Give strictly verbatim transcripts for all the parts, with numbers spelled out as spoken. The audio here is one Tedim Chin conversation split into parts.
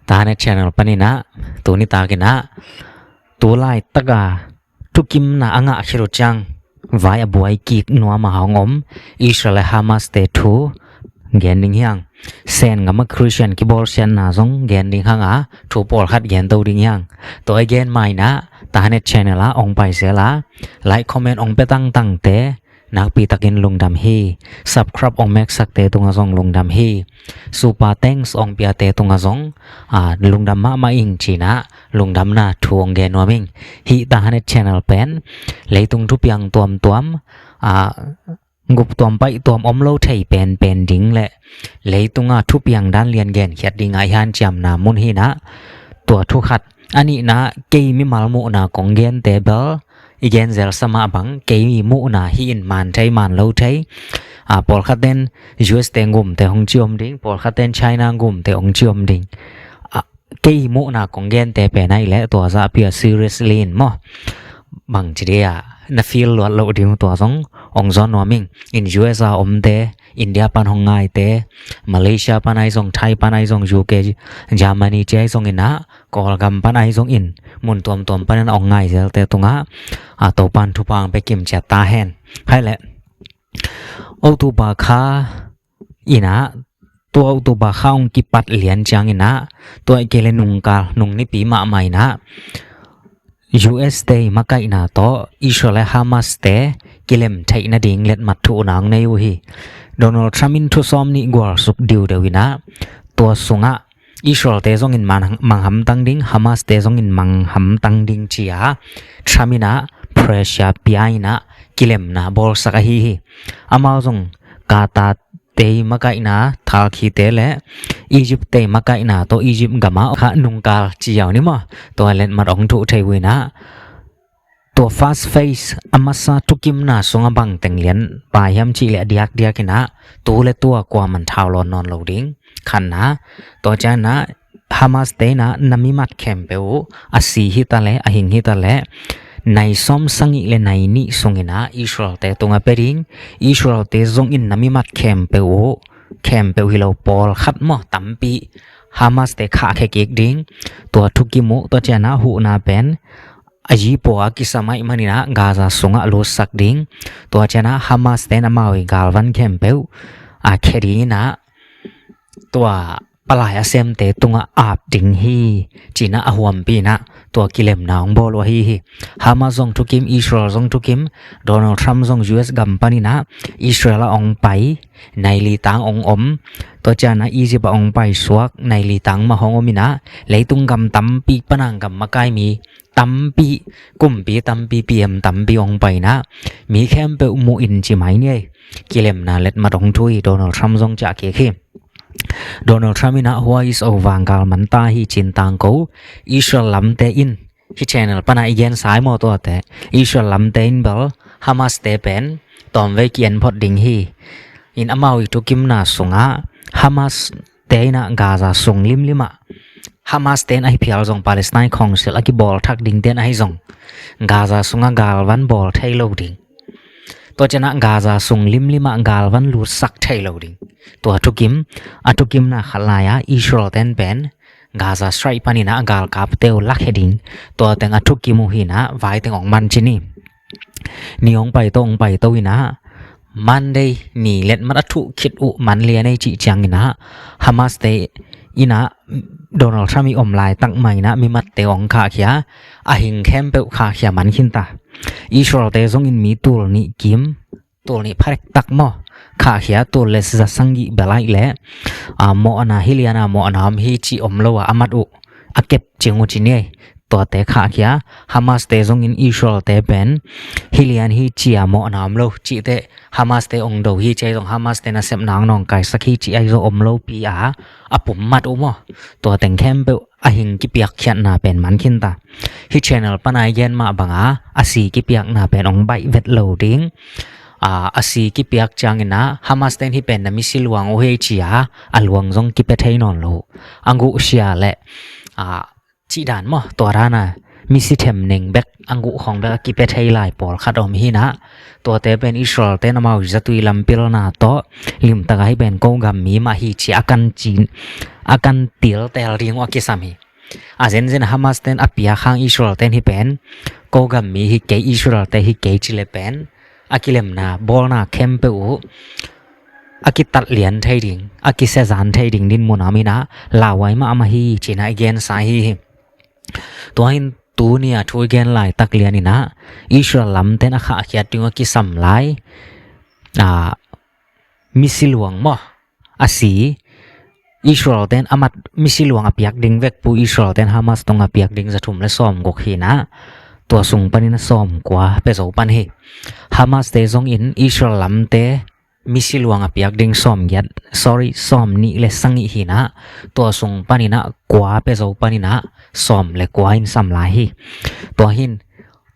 Tahanet channel paninah tuni takinah tu laitaka thukimna a ngah khit uh ciang vai a buai kik nuam a hong om Israel le Hamas te thu gen ding hiang. Sen ngam a Christian kibawlsiatna zong gen ding hanga thu pawlkhat gen to ding hiang. Tua i gen mainah Tahanet channel ah ong paisela like comment ong pe tangtangte nakpi takin lungdam hi. Subscribe ong meksakte tunga zong lungdam hi. Super thanks ong piate tunga zong a lungdam mahmah ing cinah lungdamna thu ong gen nuam ing. Hih Tahanet channel pen leitung thupiang tuamtuam a gup tuam paih tuam om lo thei penpen ding le leitunga thupiang dan lian genkhiat dingah i hanciamna mun hinah tua thukhat. A nihna kei mimal muhna kong gente bel i gen zelsa mah bang kei mi muhna hi in man thei man lo thei. A pawlkhat ten U S te ngumte hong ciom ding, pawlkhat ten China ngumte hong ciom ding. A kei muhna kong gente pen ahi leh tua zahpia seriously in maw bang ci dia na feel luat loh ding tua zong ong zawn nuam ing. In U S a omte, India pan hong ngaite, Malaysia pan ahi zong, Thai pan ahi zong, U K, Germany ci ahi zong inah Kawlgam pan ahi zong in mun tuamtuam panin a ong ngai zelte tungah a Topan thupha ong pe kimciat ta hen. Hai le October kha inah tua October kha ong kipat lian ciang inah tua i kei le nungkal nung nipi mahmah inah U S te makaihna tawh Israel le Hamas te kilem theih nading letmat thuhna ong nei uh hi. Donald Trump in thusawm nih gualsuk diudeu inah tua sungah Israel te zongin mang, manghamtang ding, Hamas te zongin manghamtang ding cia Trump inah pressure pia inah kilemna bawlsak ahi hi. Amau zong Qatar te makaihna Turkey te le Egypt te makaihna tawh Egypt gamah kha nungkal ci yau ni maw tua letmat ong thuh thei uh inah tua first phase a masa thukimna sungah bang teng lian pai hiam cih leh a diakdiak inah tu le tua kuaman thau lawn nawn lo ding khatna. Tua cianah Hamas te inah na mimat khempeuh uh a si hita le a hing hita le nai sawm sangih le nai nih sunginah Israel te tungah pe ding. Israel te zongin na mimat khempeuh uh khempeuh hi lo pawlkhat maw tampi Hamas te khahkhia kik ding. Tua thukim uh tua cianah huhna pen a yipaw a kisam ahih maninah Gaza sungah lutsak ding. Tua cianah Hamas ten amau i galvan khempeuh a khia dinginah tua palai a semte tungah ap ding hi cinah a huampi inah tua kilemna ong bawl uh ahi hi. Hamas zong thukim, Israel zong thukim, Donald Trump zong U S gam paninah Israel ah ong pai nai li tang ong om. Tua cianah Egypt ah ong paisuak nai li tang mah hong om inah leitung gam tampi panang gam makai mi tampi, kumpi tampi, P M tampi ong painah mi khempeuh muh in ci mai ni ei. Kilemna letmat ong thu hi. Donald Trump zong ciah kik hi. Donald Trump inah hua is over, gal man ta hi cin tangko. Israel lamte in hih channel panah i gen sai maw tuate Israel lamte in bel Hamas te pen tawmvei ki-en phot ding hi. In amau i thukimna sungah Hamas te inah Gaza sung limlimah Hamas ten ahi phial zong Palestine Council a kibawl thak ding ten ahi zong Gaza sungah galvan bawl thei lo ding. Tua cianah Gaza sung limlimah galvan lutsak thei lo ding. Tua thukim a thukimna khat lai-ah Israel ten pen Gaza Strip paninah galkapte uh lakhia ding. Tua teng a thukim uh hinah vai teng ong man ci ni. Ni ong paito ong paito inah Monday ni letmat a thuh khit uh man lian ei cih cianginah Hamas te inah Donald Trump i om laitak mah inah mimatte ong khahkhia a hing khempeuh khahkhia man khinta. Israel te zongin mi tul nih kim tul nih pharek tak maw khahkhia tul le za sangih bel ahih leh a mawhna hi liana mawhna om hi cih om lo a a mat uh a kep cing uh ci ni ei. Tuate khahkhia Hamas te zongin Israel te pen hi lian hi cia mawhna om lo cihte Hamas te ong do hi cia zong Hamas te nasepna ong nawngkaisak hi cih ahi zong om lopi a a pum mat uh maw. Tua teng khempeuh a hing kipiakkhiatna pen man khinta. Hih channel pana i gen mah banga a si kipiakna pen ong baih vet lo ding. A, a si kipiak cianginah Hamas ten hih pen na misi luang uh hei cia a luang zong kipia thei nawn lo. A guhsia le a cihdan maw tua dana misi themneng bek a guh khawng bek a kipia thei lai pawlkhat om hi inah, tuate pen Israel ten amau zatui lampilna tawh limtak ahi pen ko gam mi mah hi ci a kan cin a kan tiltel ding uh a kisam hi. A zenzen Hamas ten a piak hang Israel ten hi pen ko gam mi hi kei, Israel te hi kei ci le pen a kilemna bawlna khempeuh uh a kitat lian thei ding, a kisiazan thei ding din munam inah lauhuai mahmah hi ci inah i gensa hi hi. Tua in tuni a thu i gen laitak lian inah Israel lamten a khahkhiat ding uh a kisam lai, a, misi luang maw, a si, Israel ten a mat misi luang a piak ding vekpu Israel ten Hamas tung a piak ding za thum le sawm guk hi inah, tua sung panin a sawm kua pia zo pan hi. Hamas te zongin Israel lamte misi luang a piak ding sawm giat, sorry, sawm nih le sagih hi inah, tua sung pan inah kua pia zo pan inah sawm le kua in sam lai hi. Tua hin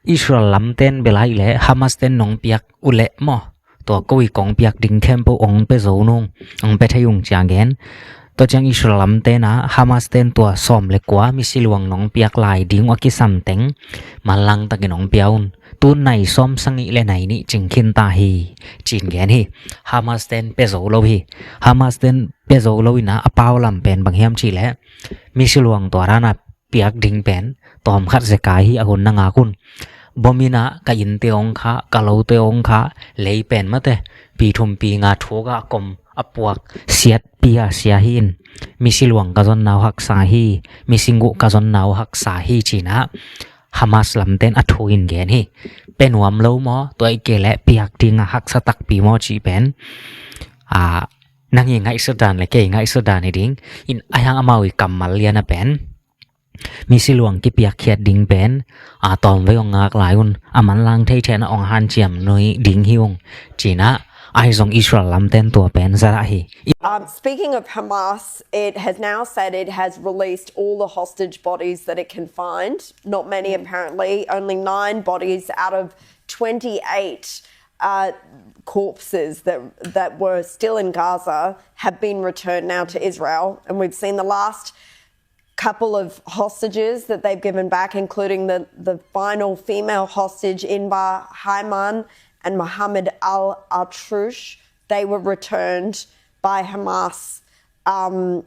Israel lamten bel ahih leh Hamas ten nong piak uh leh maw, tua ko i kong piak ding khempeuh ong pia zo nung, ong pia thei ung ci a gen. Tua ciang Israel lamten ah Hamas ten tua sawm le kua misi luang nong piak lai ding uh a kisam teng manlang takin ong pia un. Tu nai sawm sagih le nai nih cing khin ta hi ci-in gen hi. Hamas ten pia zo lo hi. Hamas ten pia zo lo inah a pau lam pen bang hiam cih leh misi luang tua dan a piak ding pen tawm khat zekai hi, a hun na ngak un. Bom inah ka innte ong khah, ka lote ong khah, lei pen mate pi thum pi nga thuk ah a kom a puak siat pi a sia hi in, misi luang ka zonna uh haksa hi, misi guh ka zonna uh haksa hi ci inah Hamas lamten a thu in gen hi. Pia nuam lo maw, tua ahih kei leh piak ding a haksa takpi maw cih pen, a, nang i ngaihsut dan le kei i ngaihsut dan hi ding. In a hiang amau i kammal lian a pen misi luang kipiak khiat ding pen, a, tawm vei ong ngak lai un, a manlang thei thei na ong hanciam nui ding hi ung ci inah, ahi zong Israel lamten tua pen za dah hi. Um, speaking of Hamas, it has now said it has released all the hostage bodies that it can find. Not many, apparently, only nine bodies out of twenty-eight, uh, corpses that, that were still in Gaza have been returned now to Israel. And we've seen the last couple of hostages that they've given back, including the, the final female hostage, Inbar Haiman and Mohammed Al Atroush. They were returned by Hamas. Um,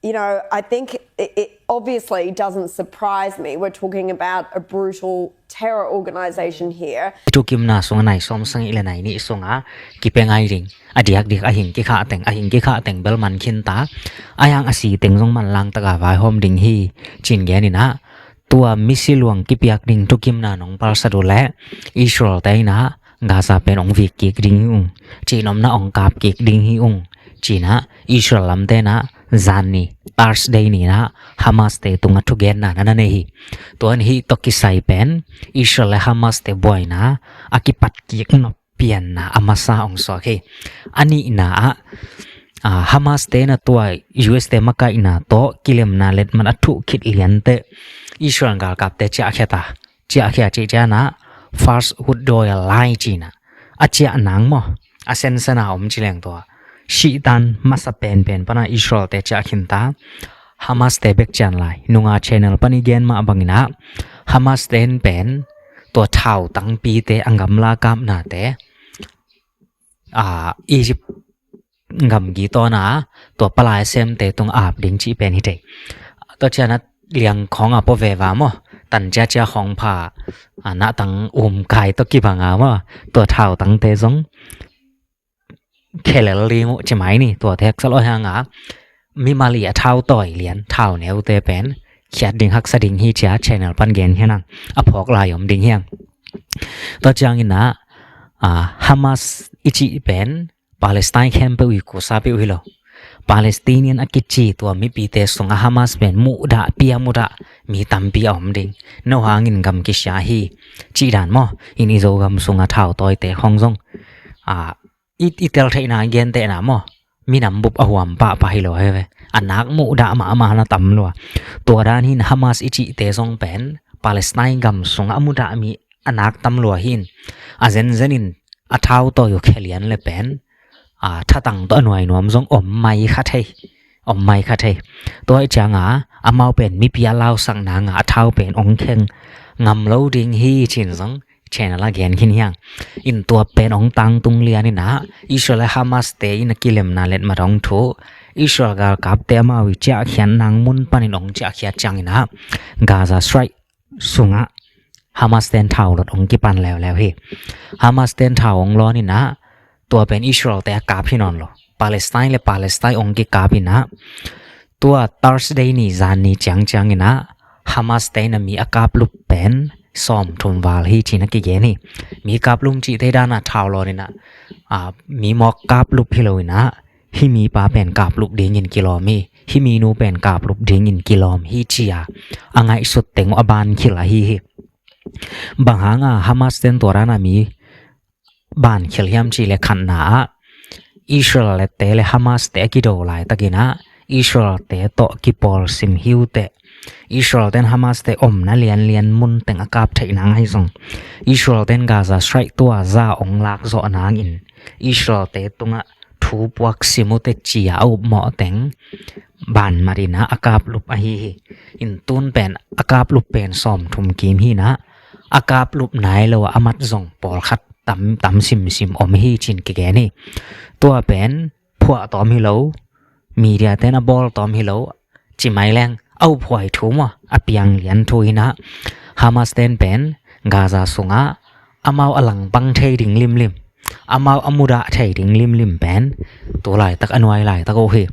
you know, I think it, it obviously doesn't surprise me. We're talking about a brutal terror organization here. Thukimna sung a nai sawm sagih le nai nih sung a kipia ngai ding, a diakdiak a hing kikhah teng, a hing kikhah teng bel man khin ta, a hiang a si teng zong manlang tak a vaihawm ding hi ci-in gen inah, tua misi luang kipiak ding thukimna nong palsat uh leh Israel te inah Gaza pen ong vik kik ding hi ung, cih nopna ong kap kik ding hi ung ci inah Israel lamten ah zan ni, Thursday ni inah Hamas te tungah thugenna na na nei hi. Tua in hih tawh kisai pen Israel le Hamas te buaina a kipat kik nop pianna a masa ong suak hi. A nihna ah, a, Hamas te na tua U S te makaihna tawh kilemna letmat a thuh khit lian teh Israel galkapte ciahkhia ta. Ciahkhia cih ciangin ah first would draw a line ci inah, a ciah nang maw, a sensen a om ci leng tua sihtan masa penpen pan ah Israel te ciah khin ta. Hamas te bek cian lai, nunga channel pan i gen mah bangin ah Hamas te in pen tua thau tangpite, a gamla kapnate, a, Egypt gamgi tawn a tua palai a semte tung ap ding cih pen hi thei. Tua ciang ah liang khawng a pua veva maw, tan ciacia khawng pha, a, nahtang um kai tawh kibang a maw, tua thau tangte zong khelel ding uh ci mai ni. Tua theksa lo hiang a mimal i a thau tawi lian, thau neute pen khiat ding haksa ding hi ci a channel pan gen hian ang, a phawk lai om ding hiang. Tua ciangin ah, a, Hamas i cih pen Palestine khempeuh i kusa peuh hi lo. Palestinian a kici tua mipite sungah Hamas pen muhdahpi a mudah mi tampi a om ding. No hangin gam kisia hi cih dan maw. In i Zogam sungah thautawite khawng zong, a, i, i tel theihna, i gentehna maw, minam bup a huam pahpah hi lo hi ve. A nak muhdah mahmah na tam lua. Tua dan hin Hamas i cihte zong pen Palestine gam sungah a mudah mi a nak tam lua hin, a zenzenin a thautawi uh khia lian le pen, a, thatang tawh a nuai nuam zong om mai kha thei. Om mai kha thei. Tua hi cianga Amau pen mipi a lausak nang a, a thau pen ong kheng ngam lo ding hi cin zong channel a gen khin hiang. In tua pen ong tangtung lian in ah, Israel le Hamas te in a kilemna letmat ong thu, Israel galkapte amau i ciahkhiat nang mun panin ong ciahkhiat ciangin ah, Gaza Strike sungah Hamas ten thau lot ong kipan leuleu hi. Hamas ten thau ong lawn in ah, tua pen Israel te a kap hi nawn lo. Palestine le Palestine ong kikap in ah, tua Thursday ni zan ni ciangciang in ah, Hamas te in a mi a kap lup pen sawm thum val hi cin a kigen hi. Mi kap lum cihte dan a thau lawn in ah, a, mi mawk kap lup hi lo in ah, hih mipa pen kap lup dingin kilawm hi, hih minu pen kap lup dingin kilawm hi ci a, a ngaihsut teng uh a ban khil ahi hi. Bang hang a Hamas ten tua dan a mi ban khil hiam cih leh khatna ah, Israel te le Hamas te a kido laitakin ah, Israel te tawh kipawl sim hi uh teh, Israel ten Hamas te omna lianlian mun teng a kap theih nang ahi zong, Israel ten Gaza Strike tua za ong lak zawh nangin, Israel te tungah thu puak sim uh teh ci a a upmawh teng ban mat in ah a kap lup ahi hi. In tun pen a kap lup pen sawm thum kim hi in ah, a kap lup nai lo a a mat zong pawlkhat tam, tam simsim om hi cin kigen hi. Tua pen phuah tawm hi lo, media ten a bawl tawm hi lo, ci mai leng a uphuai thu maw, a piang lian thu hi in ah, Hamas ten pen Gaza sungah amau a langpang thei ding limlim, amau a mudah thei ding limlim pen tu laitak a nuai laitak uh hi.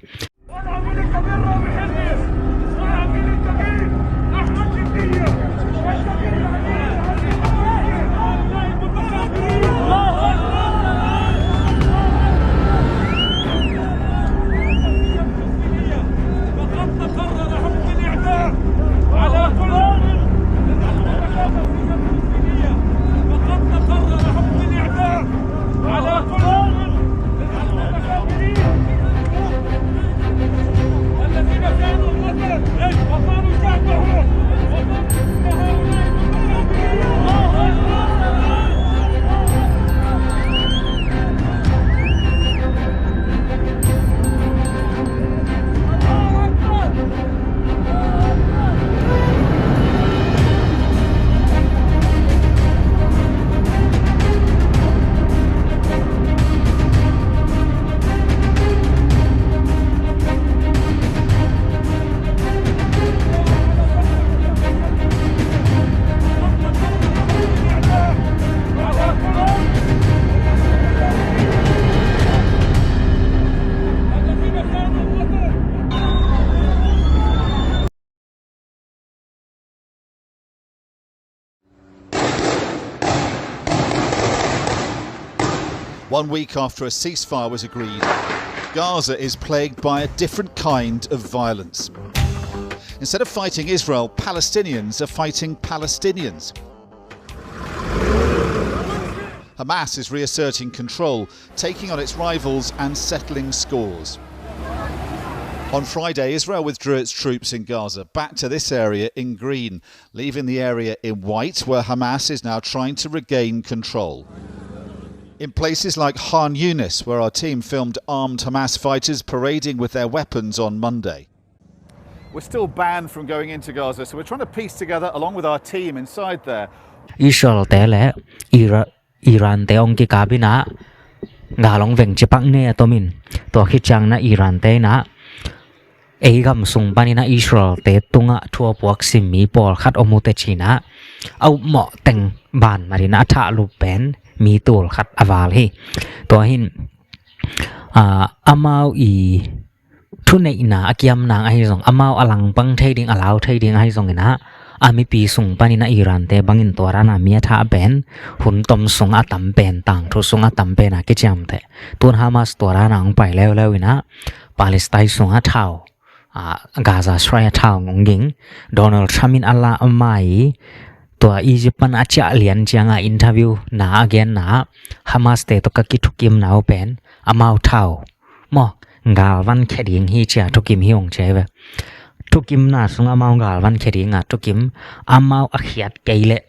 One week after a ceasefire was agreed, Gaza is plagued by a different kind of violence. Instead of fighting Israel, Palestinians are fighting Palestinians. Hamas is reasserting control, taking on its rivals and settling scores. On Friday, Israel withdrew its troops in Gaza back to this area in green, leaving the area in white, where Hamas is now trying to regain control. In places like Khan Yunis, where our team filmed armed Hamas fighters parading with their weapons on Monday. We're still banned from going into Gaza, so we're trying to piece together, along with our team inside there. Israel te le Ira-, Iran te ong kikap in ah, gal ong veng cipak ne a tomin, tua khit ciang in ah Iran te in ah, ei gam sung panin ah Israel te tungah thu a puak sim mi pawlkhat om uh teh ci in ah, a upmawh teng ban mat in ah a thah lup pen mi tul khat a val hi. Tua hi in, a, amau i thuneihna a kiam nang ahi zong, amau a langpang thei ding, a lau thei ding ahi zongin ah, a mipi sung panin ah Iran te bangin tua dan a mi a thah pen hun tom sung a tam pen, tangthu sung a tam pen a kiciamteh. Tun Hamas tua dan a ong pai leuleu in ah, Palestine sungah thau, a, Gaza Strike a thau ong ging. Donald Trump in a la a mai, tua Egypt pan a ciah lian ciang a interview na a genna ah, Hamas te tawh ka kithukimna uh pen amau thau maw, galvan khia ding hi ci a thukim hi ong ci hi ve. Thukimna sung amau galvan khia ding a thukim, amau a khiat kei leh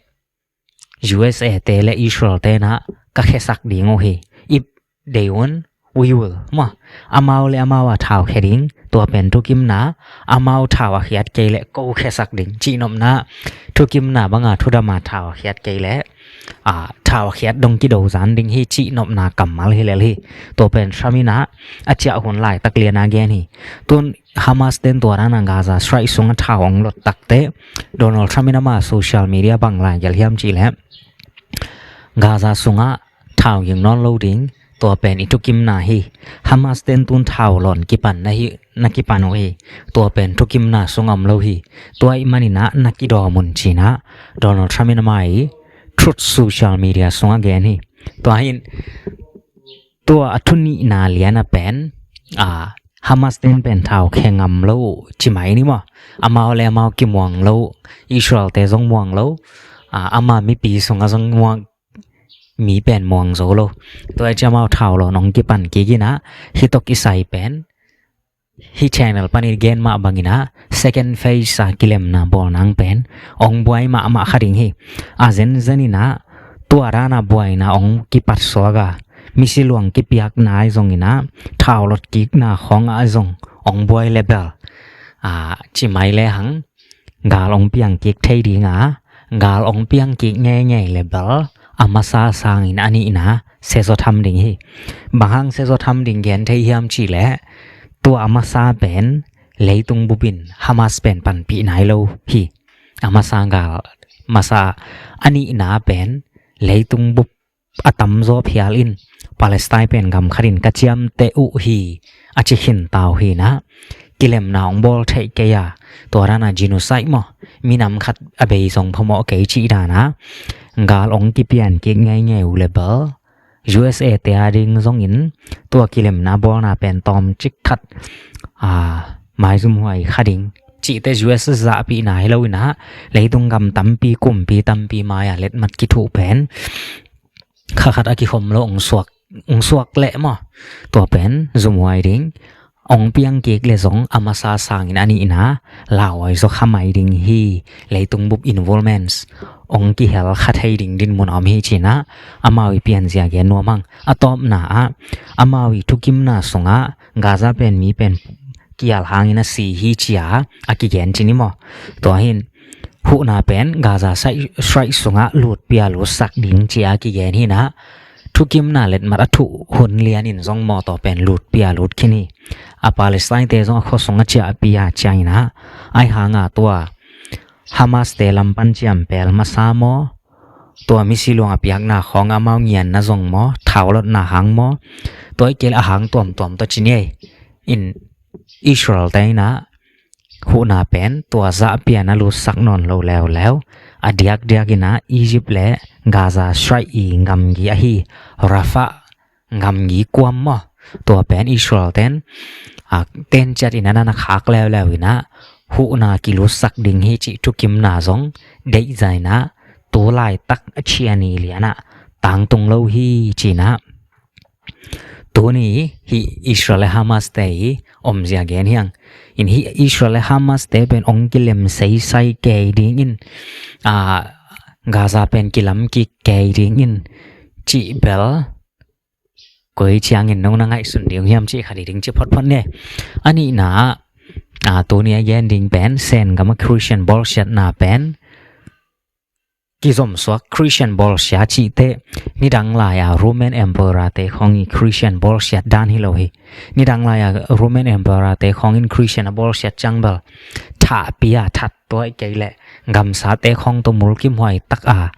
U S A te le Israel te in ah ka khiasak ding uh hi. If they win, we will maw. Amau le amau a thau khia ding, tua pen thukimna, amau thau a khiat kei leh ko khiasak ding cihnopna, thukimna banga thudama thau a khiat kei leh, a, thau a khiat dong kido zan ding hi cihnopna kammal hi lel hi. Tua pen Trump in a, a ciah hun laitak liana gen hi. Tun Hamas ten tua dana Gaza Strike sunga thau ong lot takte, Donald Trump in ama social media bang lai gelh hiam cihleh, Gaza sunga thau ging nawn lo ding, tua pen i thukimna hi. Hamas ten tun thau lawn kipan na hi, na kipan uh hi. Tua pen thukimna sung om lo hi. Tua i manina na kidawm un cina Donald Trump in ama i Truth social media sunga gen hi. Tua hin, tua a thu nihna liana pen, a, Hamas ten pen thau khe ngam lo uh ci mai ni maw? Amau le amau kimuang lo uh, Israel te zong muang lo, a, ama mipi sunga zong muang, mi pen muang zo lo. Tua i ci amau thau lawn ong kipan kik ina, hi tawh kisai pen hi channel panin gen mah bangina second phase a kilemna bawl nang pen ong buai mahmah kha ding hi. A zenzen ina tua dana buaina ong kipat suak a, misi luang kipiakna ahi zongina, thau lot kikna khawng ah zong ong buai le bel, a, ci mai le hang gal ong piang kik thei dinga, gal ong piang kik ngeingei le bel a masa sangin a nihna sezaw tham ding hi. Bang hang sezaw tham ding gen thei hiam cihleh, tua a masa pen leitung bupin Hamas pen panpih nai lo hi. A masa gal, masa a nihna pen leitung bup a tamzaw phial in Palestine pen gam khatin ka ciamteh uh hi, a ci khin tau hi na. Kilemna ong bawl theih kei a, tua dana genocide maw, minam khat a bei zong phamawh kei cih dana gal ong kipian kik ngeingei uh le bel, U S A te a ding zongin tua kilemna bawlna pen tawmcik khat, a, maizumhuai kha ding cihte U S zahpihna hi lo ina, leitung gam tampi, kumpi tampi mai-a letmat kithuh pen kha khat a kikhom lo ong suak, ong suak leh maw, tua pen zumhuai ding. Ong piang kik le zong a masa sangin a nihna lauhuai zaw kha mai ding hi. Leitung bup involvements ong kihel kha thei ding dinmun a om hi cina, amau i pianzia gen nuam hang. A tawpna ah, amau i thukimna sungah Gaza pen mi pen kial hangin a si hi cia a kigen ci ni maw? Tua hin huhna pen Gaza strike, strike sungah lutpia lutsak ding cia a kigen hi na. Thukimna letmat a thuh hun lianin zong maw tua pen lutpia lut khin hi. A Palestine te zong a khua sung a ciahpia ciangina, ahi hanga tua Hamas te lampan ciampel masa maw, tua misi luang a piakna khawng amau ngianna zong maw, thaulawtna hang maw, tua i kei le a hang tuamtuam tawh ci ni ei. In Israel te ina huhna pen tua zahpian a lutsak nawn lo leuleu, a diakdiak ina Egypt le Gaza Strike i gamgi ahi Rafah gamgi kuam maw, tua pen Israel ten, a, ten ciat ina na na khak leuleu ina huhna kilutsak ding hi cih thukimna zong deihzai ina tu laitak a ciani liana tangtung lo hi cina. Tuni hi Israel le Hamas te i omzia gen hiang. In hi Israel le Hamas te pen ong kilem seisai kei dingin, a, Gaza pen kilam kik kei dingin cih bel koi ciangin nong na ngaihsun ding hiam cih kha ding ci photphot ne. A nihna, a, tuni a gen ding pen Sen gama Christian bawlsiatna pen kizomsuak Christian bawlsia cihte, nidang lai-a Roman Emperor te khawng i Christian bawlsiat dan hi lo hi. Nidang lai-a Roman Emperor te khawngin Christian a bawlsiat ciang bel thahpia that tuai kei le gamsa te khawng tawh mulkimhuai taka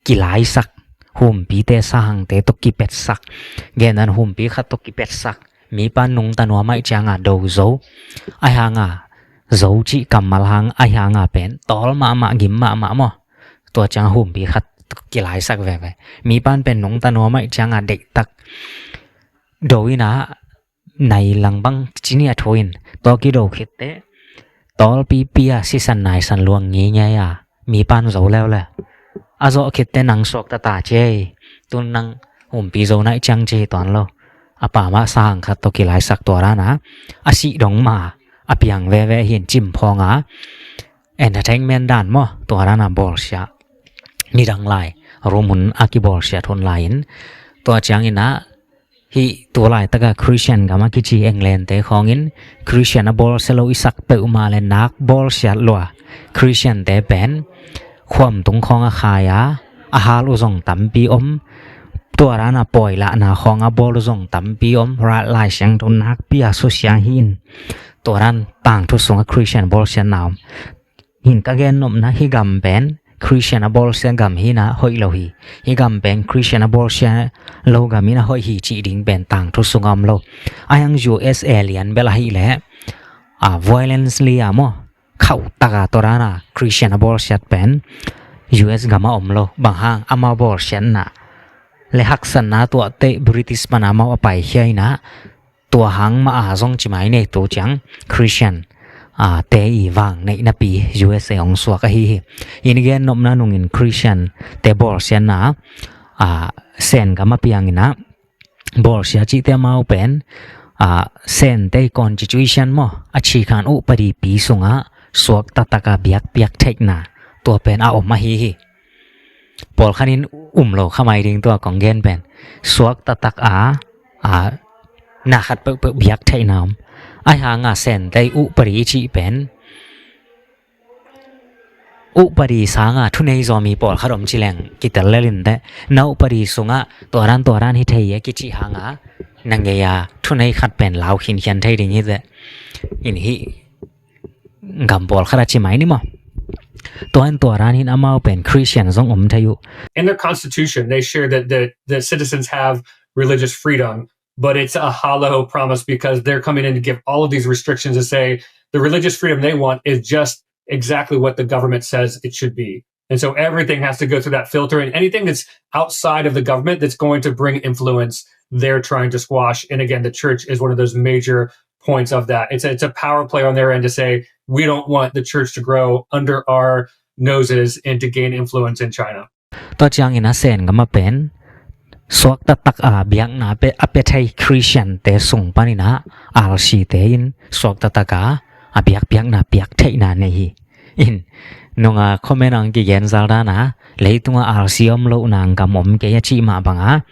kilaisak, humpite sahangte tawh kipetsak, gendan humpi khat tawh kipetsak, mipa nungta nuam aih cianga do zo, ahi hanga zo cih kammal hang ahi hanga pen tawl mahmah, gim mahmah maw. Tua cianga humpi khat kilaisak veve. Mipan pen nungta nuam aih cianga deihtak do ina nai lang bang cinia thu in tua kido khitte tawlpipi a sisan naisan luang ngeingei a mipan zo leuleu. A zawh khitte nang suak tata cei, tun nang humpi zo naih ciang ci hi tuan lo. A pa mah sahang khat tawh kilaisak tua dana a sih dong ma a piang veve hin cimphawng a entertainment dan maw, tua dana bawlsia. Nidang lai rum hun a kibawlsiat hun lai-in tua ciangin a Hih tu laitaka Christian gam a kici England te khawngin Christian a bawlsia lo i sak peuhmah le nak bawlsiat lua Christian te pen khuam tung khawng a khai a, a hal uh zong tampi om. Tua dan a pawi lahna khawng a bawl uh zong tampi om. Rat Lai Siangtho nakpi a susia hi in, tua dan tangthu sungah Christian bawlsiatna om. Hin ka gen nopna, hih gam pen Christian a bawlsia gam hi in a hoih lo hi. Hih gam pen Christian a bawlsia lo gam hi in a hoih hi cih ding pen tangthu sungah om lo. A hiang U S A lian bel ahih leh, a, violence li a maw, khauh taka tua dan a Christian a bawlsiat pen U S gam ah om lo. Bang hang, amau bawlsiatna le haksatna tuahte British pan amau a paikhia in a, tua hang mah a zong ci mai ni, tu ciang Christian, a, te i vang neihnapi U S A hong suak ahi hi. Hih i gen nopna nungin Christian te bawlsiatna, a, Sen gam a piang in a, bawlsia cihte amau pen, a, Sen te i constitution maw, a cikhan uh padipi sungah suak taktak a biakpiak theihna, tua pen a om ahi hi. Pawlkhat in um lo kha mai ding tua kong gen pen. Suak taktak a, a, na khat peuhpeuh biak theihna om. Ahi hanga Sen te i uh padi i cih pen, uh padi sanga thunei zaw mi pawlkhat om ci leng kitel lel in teh. Na uh padi sungah tua dan tua dan hi thei a kici hanga na ngei a thunei khat pen lau khinkhian thei ding hi teh. In hih gam pawlkhat a ci mai ni maw. Tua in tua dan hin amau pen Christian zong om thei uh. In their constitution, they share that the, the citizens have religious freedom, but it's a hollow promise because they're coming in to give all of these restrictions to say the religious freedom they want is just exactly what the government says it should be. And so everything has to go through that filter, and anything that's outside of the government that's going to bring influence, they're trying to squash. And again, the church is one of those major points of that. It's a, it's a power play on their end to say, "We don't want the church to grow under our noses and to gain influence in China." Tua ciangin a Sen gam a pen suak taktak a biakna a pia thei Christian te sung panin a R C te in suak taktak a a biakpiakna piak theihna nei hi. In nunga comment ang kigen zal dan a, leitunga R C om lohna gam om kei a cih mah banga,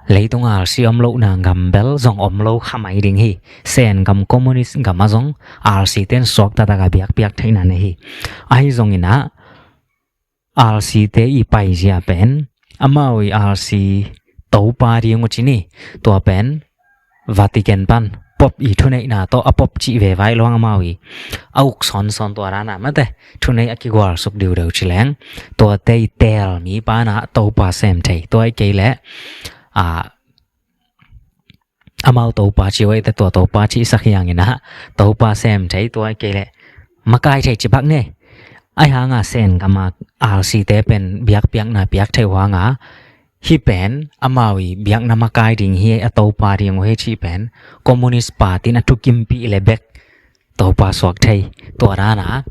leitunga R C om lohna gam bel zong om lo kha mai ding hi. Sen gam, communist gam a zong R C ten suak taktak a biakpiak theihna nei hi. Ahi zongin a R C te i paizia pen amau i R C topa ding uh ci ni. Tua pen Vatican pan Pope i thuneihna tawh a Pope cih ve vai luang amau i a uk sawnsawn tua dan a mate thunei a kigualsuk diudeu ci leng, tuate i teel mi pan a topa sem thei. Tua i kei leh, a, amau topa ci uh ahih teh tua topa cihsak hi hangin a topa sem thei, tua i kei leh makai thei ci bak ni. Ahi hanga Sen gam a R C te pen biakpiakna piak theih uh hanga, hih pen amau i biakna makai ding hi, a topa ding uh hi cih pen Communist Party in a thukimpih leh bek topa suak thei. Tua dan a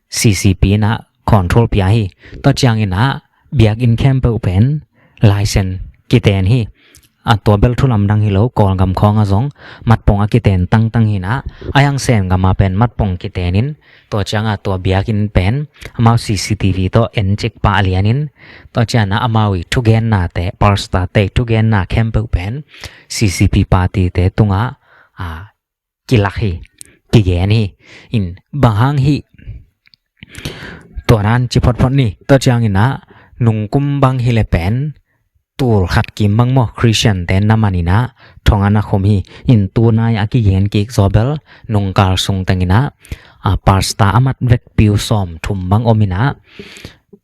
C C P in a control pia hi. Tua ciangin a biakinn khempeuh pen license kiten hi. A tua bel thu lamdang hi lo, Kawlgam khawng a zong matpong a kiten tangtang hi in a, ahi hang Sen gam a pen matpong kiten in, tua ciang a tua biakinn pen amau C C T V tawh en cik pah lian in, tua ciang a amau i thugennate, pastor te i thugenna khempeuh pen C C P party te tungah, a, kilak hi, kigen hi. In bang hang hih tua dan ci photphot ni. Tua ciangin a nungkum bang hi leh pen tul khat kim bang maw Christian te na man in a thong a na khum hi. In tunai a kigen kik zaw bel nungkal sung teng in a, a, pastor a mat vekpi uh sawmthum bang om in a,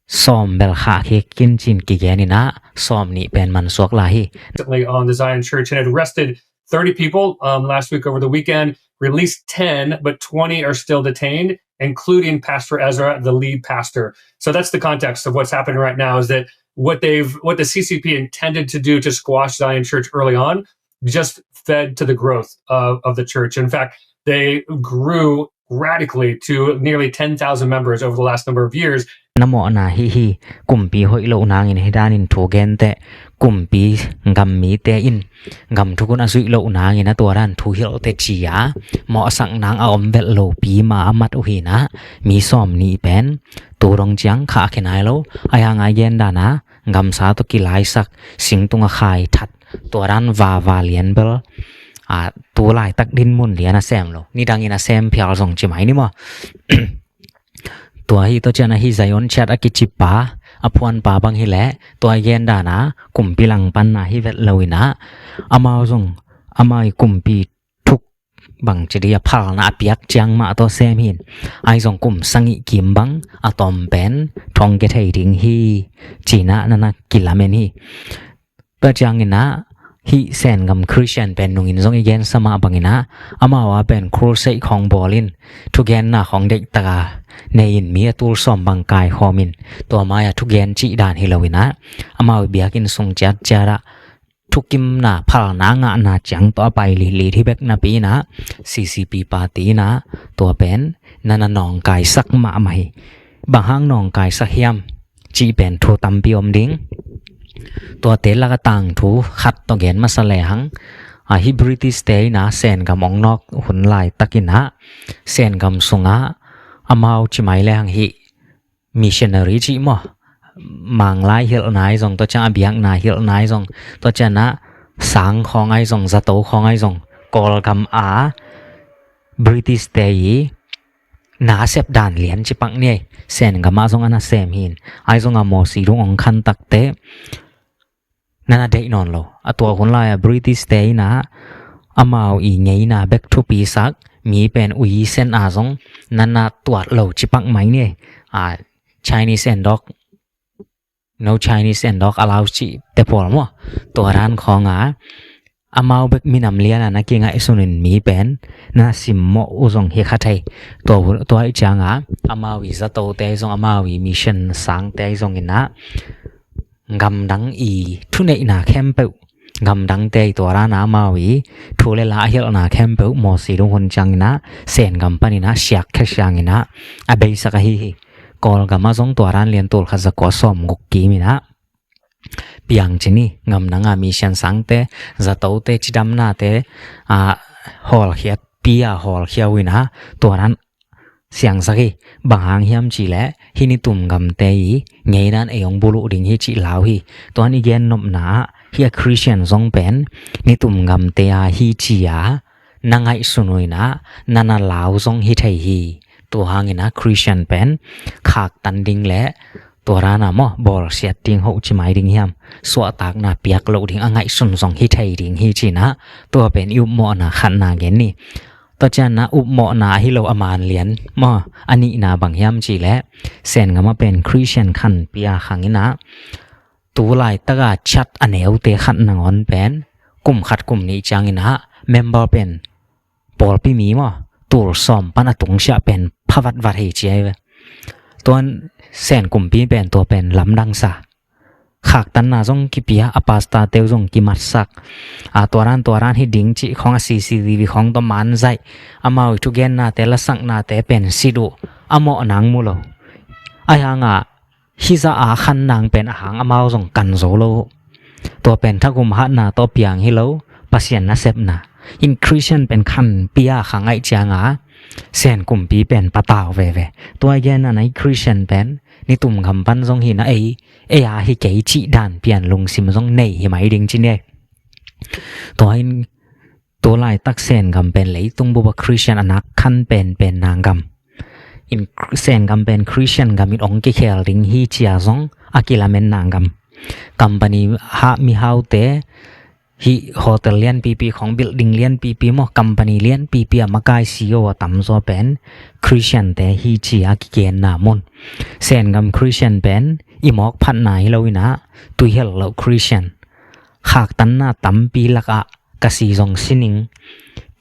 sawm bel khah khik in ci-in kigen in a, sawmnih pen mansuak lai hi. Recently on the Zion Church and had arrested thirty people, um, last week over the weekend, released ten, but twenty are still detained, including Pastor Ezra, the lead pastor. So that's the context of what's happening right now, is that what they've, what the C C P intended to do to squash Zion Church early on just fed to the growth of, of the church. In fact, they grew radically to nearly ten thousand members over the last number of years. Na mawhna hi hi, kumpi hoih loh nangin hi danin thu gen teh, kumpi gam mite in gam thukun a zuih loh nangin a tua dan thu hilh teh ci a, mawhsak nang a om velh lopi ma a mat uh hi in a, mi sawmnih pen tu dong ciang khah khe nai lo. Ahi hang a i gen dan a gamsa tawh kilaisak, singtung a khai that Tua dan vava lian bel, a, tu laitak dinmun lian a sem lo, nidangin a sem phial zong ci mai ni maw. Tua hi, tua ciang a hi Zion Church a kicipa, a phuanpa bang hi leh, tua i gen dan a kumpi langpanna hi vet lo in ah, amau zong, amau i kumpi thuk bang ci di a phalna a piak ciang mah tawh sem hi in, ahi zong kum sagih kim bang a tom pen thong kia thei ding hi, ci-in ah na na kilamen hi. Tua ciangin ah hih Sengam Christian pen nungin zong i gensa mah bangin ah, amau a pen crusade khawng bawl in, thugenna khawng deihtak a nei in, mi a tul sawm bang kaikhawm in, tua mai-ah thugen cih dan hi lo in ah, amau i biakinn sung ciatciat ah thukimna phalna a ngahna ciang tawh a pai litlit hi bek napi in ah, C C P party in ah tua pen na na nawngkaisak mahmah hi. Bang hang nawngkaisak hiam cih pen thu tampi om ding. Tuate lak a tangthu khat tawh gen masa lehang, a, hih British-te in ah Sengam ong nawk hun laitakin ah, Sengam sungah amau ci mai lehang hih missionary cih maw, Manglai hilhna ahi zong, tua ciang a biakna hilhna ahi zong, tua ciang ah sang khawng ahi zong, zato khawng ahi zong, Kawlgam a British-te i na sep dan lian ci pak ni ei. Sengam ah zong a na sem hi in, ahi zong a Mawsi dung ong khan takte na na deih nawn lo. A tua hun lai-ah British-te in ah amau i ngeina bek thupisak, mi pen ui sen a zong na na tuat lo ci pak mai ni ei. A, Chinese and dog, no Chinese and dog allowed cihte pawl maw. Tua dan khawng a, amau bek minam lian a na kingaihsun in mi pen na simmawh uh zong hi kha thei. Tua, tua ahih ciang a, amau i zatote ahi zong, amau i mission sangte ahi zongin ah, gamdang i thuneihna khempeuh, gamdangte i tua dan a amau i thu le la a hilhna khempeuh Mawsi dung hun ciangin ah Sengam panin ah siakkhia siangin ah a beisak ahi hi. Kawlgam ah zong tua dan lian tul khat za kua sawm guk kim in ah piang ci ni, gamdang a mission sangte, zatote, cidamnate, a, hawlkhiatpi a hawlkhia uh in ah tua dan siangsak hi. Bang hang hiam cih leh, hih nitum gamte i ngeidan ei ong buluh ding hi cih lau hi. Tua i gen nopna ah, hih a Christian zong pen nitum gamte a hi ci-a na ngaihsun uh in ah, na na lau zong hi thei hi. Tua hangin ah Christian pen khaktan ding le tua dan a maw, bawlsiat ding hoh ci mai ding hiam, suahtakna piak loh ding a ngaihsun zong hi thei ding hi ci-in ah, tua pen i upmawhna khatna gen ni. Tua ciang ah upmawhna ahi lo a man lian maw, a nihna bang hiam cih leh, Sengam ah pen Christian khanpi a khang in ah, tu laitak a church a neute khat nangawn pen kum khat kum nih ciangin ah member pen pawlpi mi maw, tul sawm pan a tungsiah pen pha vatvat hi ci ahi ve. Tua Sengam kumpi pen tua pen lamdang sa. Khaktanna zong kipia, a pastor-te uh zong kimatsak. A, tua dan, tua dan hi ding cih khawng, a C C T V khawng tawh man zaih. Amau i thugennate, lasaknate pen sit uh. A mawh nang mu lo. Ahi hang a, hih zah a khan nang pen a hang amau zong kan zo lo uh. Tua pen thagum hatna tawh piang hi lo, Pasian nasepna. In Christian pen khanpi a khang ahih ciang a, Sengam kumpi pen patau veve. Tua i genna ah, Christian pen nitum gam pan zong hi in ah, ei, ei a hi kei cih dan pian lungsim zong nei hi mai ding ci ni. Tua in tu laitak Sengam pen leitung bup a Christian a nak khan penpenna gam. In Sengam pen Christian gam in ong kikhel ding hi ci-a zong a kilamenna gam. Company hah mihaute, hih hotel lianpipi khawng, building lianpipi maw, company lianpipi a makai C E O a tamzaw pen Christian-te hi ci-a kigenna mun. Sengam Christian pen i mawk phatna hi lo in ah, tuihelh loh Christian, khaktanna tampi lakah ka si zong si ning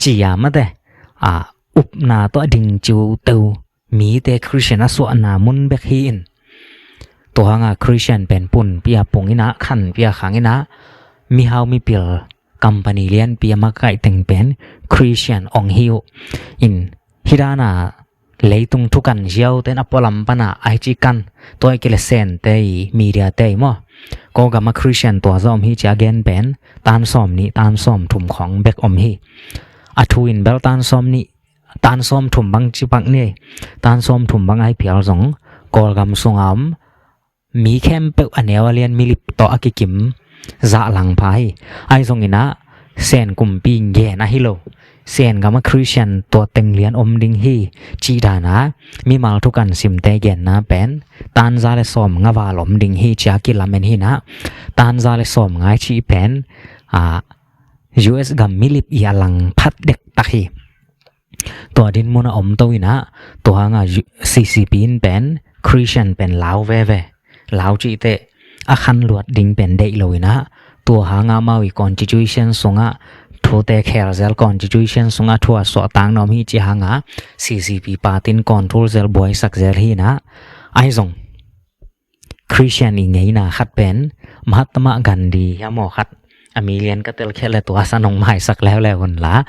ci-a mate, a, upna tawh a ding ciuteu mite Christian a suahna mun bek hi in. Tua hang a Christian pen punpi a pung in ah, khanpi a khang in ah, mihau mipil, company lianpi a makaih teng pen Christian ong hi uh. In hih dan a leitung thukan ziaute in a pualam pan a, a hi ci kan, tua i kilesen te i, media te i maw, Kawlgam a Christian tua zah om hi ci-a gen pen tan sawm nih, tan sawm thum khawng bek om hi. A thu in bel tan sawm nih, tan sawm thum bang ci pak ni. Tan sawm thum bang a hi phial zong, Kawlgam sung a om mi khempeuh, a neu a lian, milip tawh a kikim, zahlang pha hi. Ahi zongin ah Sen kumpi gen ahi lo, Sen gam ah Christian tua teng lian om ding hi cih dan a mimal thukan simte genna pen tan za le sawmnga val om ding hi ci a kilamen hi in ah, tan za le sawmnga i cih pen a, U S gam milip i a langphat dektak hi. Tua dinmun ah om to in ah, tua hang a U-, C C P in pen Christian pen lau veve, lau cih teh a khanluat ding pen deih lo in ah, tua hang a amau i constitution sung ah thute khel zel, constitution sung ah thu a suahtakna om hi ci hang a C C P party in control zel, buaisak zel hi in ah. Ahi zong Christian i ngeina khat pen Mahatma Gandhi hiam aw khat, a mi lian ka telkhiat le tua san hong maisak leuleu un la,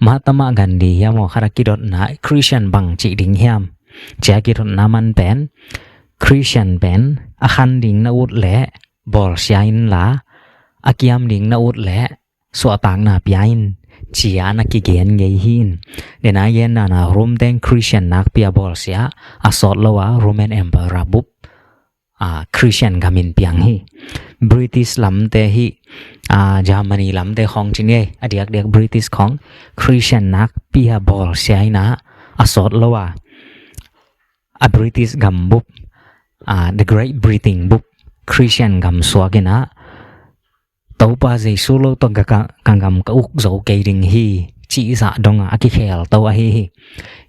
Mahatma Gandhi hiam aw khat a kidotna Christian bang cih ding hiam ci a kidotna man pen, Christian pen a khan ding na ut leh bawlsia in la, a kiam ding na ut leh suahtakna pia in ci a na kigen ngei hi in. Dena gen dan a Rome teng Christian nakpi a bawlsia, a sawt lo a Roman Emperor bup a, Christian gam in piang hi. British lamte hi, a, Germany lamte khawng ci ni ei, a diakdiak British khawng Christian nakpi a bawlsia in ah, a sawt lo a, a British gam bup, a, the Great Britain bup Christian gam suak in ah, Topa Jesu lo tawh ka, ka, ka gam ka uk zo kei ding hi cih zah dong a a kikhel to ahi hi.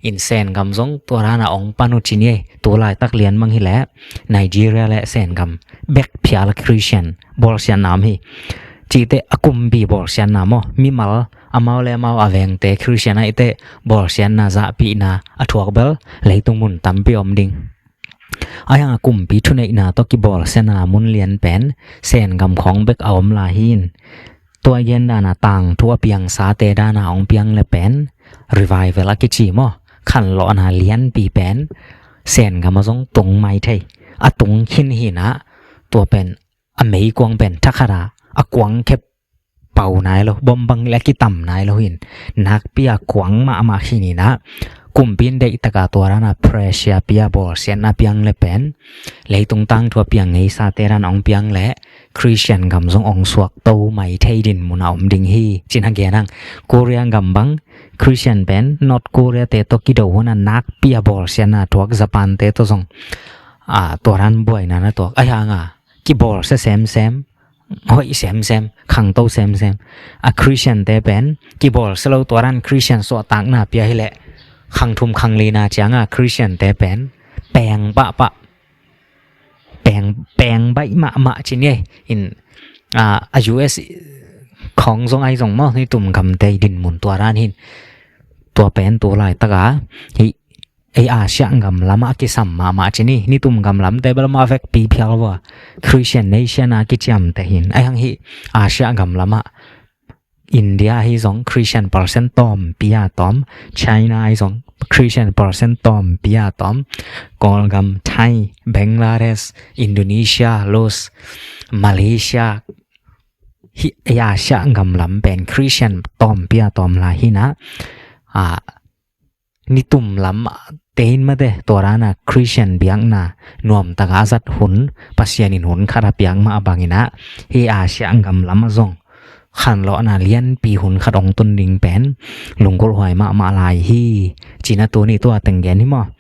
In Sen gam zong tua dan a ong pan uh ci ni ei, tu laitak lian mang hi leh Nigeria le Sen gam bek phial a Christian bawlsiatna om hi. Cih teh a kumpi bawlsiatna maw, mimal amau le amau a vengte Christian ahih teh bawlsiatna zahpihna a thuak bel leitung mun tampi om ding. Ahi hang a kumpi thuneihna tawh kibawlsiatna mun lian pen Sen gam khawng bek a om lai hi in. Tua i gen dan a tangthu a piangsate dan a hong piang le pen revival a kici maw, khanlawhna lianpi pen Sen gam ah zong tung mai thei. A tung khin hi in ah, tua pen a meikuang pen thakhat a a kuang khep pau nai lo, bom bang le a kitam nai lo hi in, nakpi a kuang mahmah khin hi in ah, kumpi in deihtak a tua dan a pressure pia, bawlsiatna piang le pen leitung tangthu a piang ngeisate dan a hong piang le Christian gam zong hong suak to mai thei dinmun a om ding hi ci-in a gen hang. Korea gam bang Christian pen North Korea te tawh kido hun a nakpi a bawlsiatna thuak, Japan te tawh zong, a, tua dan buaina na thuak. Ahi hang a kibawlsia semsem, hoih semsem, khangto semsem. A Christian te pen kibawlsia lo, tua dan Christian suahtakna pia hi leh khang thum khang li na ciang a Christian te pen peng pahpah, peng, peng baih mahmah ci ni ei. In, a, a U S khawng zong ahi zong maw, nitum gamte i dinmun tua dan hi in. Tua pen tu laitak a hih ei Asia gam lam ah a kisam mahmah ci ni, nitum gam lamte bel mah vekpi phial vua, Christian nation a kiciamteh hi in. Ahi hang hih Asia gam lam ah India ahi zong Christian percent tawmpi a tawm, China ahi zong Christian percent tawmpi a tawm, Kawlgam, Thai, Bangladesh, Indonesia, Laos, Malaysia, hih ei Asia gam lam pen Christian tawmpi a tawm lai hi in ah, a, nitum lam tein mate tua dan a Christian biakna nuamtak a zat hun, Pasian in hun khat a piak mah bangin ah, hih Asia gam lam ah zong khanlawhna lianpi hun khat hong tun ding pen lunggulhhuai mahmah lai hi. Ci-in a tuni tua teng gen hi maw.